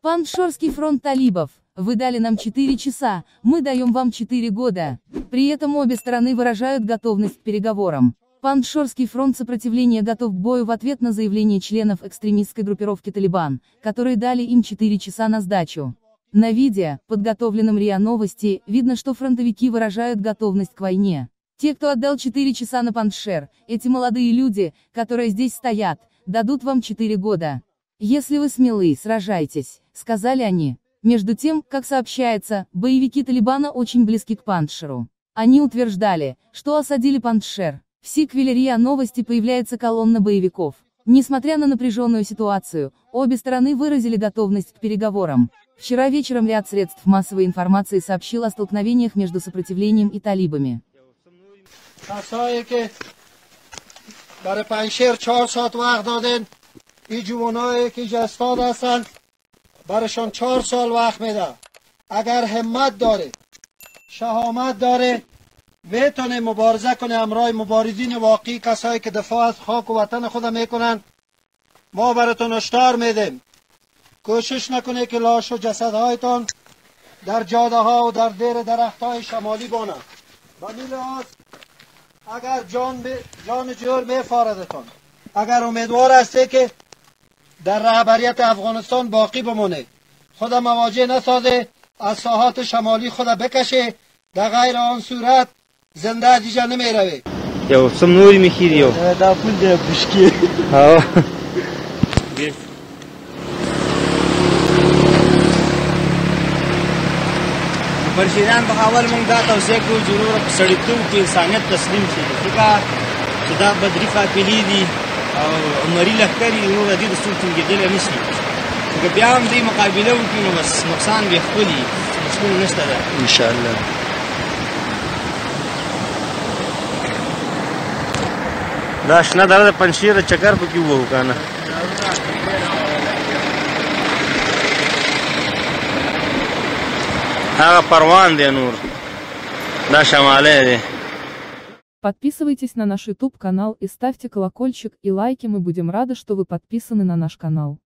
Панджшерский фронт талибов: вы дали нам 4 часа, мы даем вам 4 года. При этом обе стороны выражают готовность к переговорам. Панджшерский фронт сопротивления готов к бою в ответ на заявление членов экстремистской группировки «Талибан», которые дали им 4 часа на сдачу. На видео, подготовленном РИА Новости, видно, что фронтовики выражают готовность к войне. Те, кто отдал 4 часа на Панджшер, эти молодые люди, которые здесь стоят, дадут вам 4 года. Если вы смелы, сражайтесь, сказали они. Между тем, как сообщается, боевики Талибана очень близки к Панджшеру. Они утверждали, что осадили Панджшер. В сиквеле РИА Новости появляется колонна боевиков. Несмотря на напряженную ситуацию, обе стороны выразили готовность к переговорам. Вчера вечером ряд средств массовой информации сообщил о столкновениях между сопротивлением и талибами. کسایی که برای پنجشیر 4 ساعت وقت دادن، این جوانایی که اینجا استاد هستن برشان 4 سال وقت میده. اگر همت داره، شهامت داره، میتونه مبارزه کنه همراه مبارزین واقعی، کسایی که دفاع از خاک و وطن خود میکنن. ما براتون هشدار میدیم، کوشش نکنه که لاش و جسدهایتان در جاده ها و در دیر درخت های شمالی بانه. به این لحاظ اگر جان جور میفاردتان، اگر امیدوار هستی که در رهبریت افغانستان باقی بمونه، خود مواجه نسازه، از ساحات شمالی خود بکشه، در غیر آن صورت زنده از اینجا نمیروی. یو څه نورې مې ښې یو دا پول دی بشکې. او پنجشیریان په اول موږ دا توصیه کوو چې وروره په سړیتوب کې انسانیت تسلیم شي، ځکه چې دا بدري قافلې دي او عمري لښکرې دي، وروره دې د څوک ټینګېدلی نه شي. که بیا هم دوی مقابله وکړي نو بس نقصان به یې خپل وي، مشکل نشته ده انشاءالله. دا شنه دره د پنجشیر د چکر پکې ووهو که نه. هغه پروان دی، نور دا شمالی دی. Подписывайтесь на наш YouTube канал и ставьте колокольчик и лайки, мы будем рады, что вы подписаны на наш канал.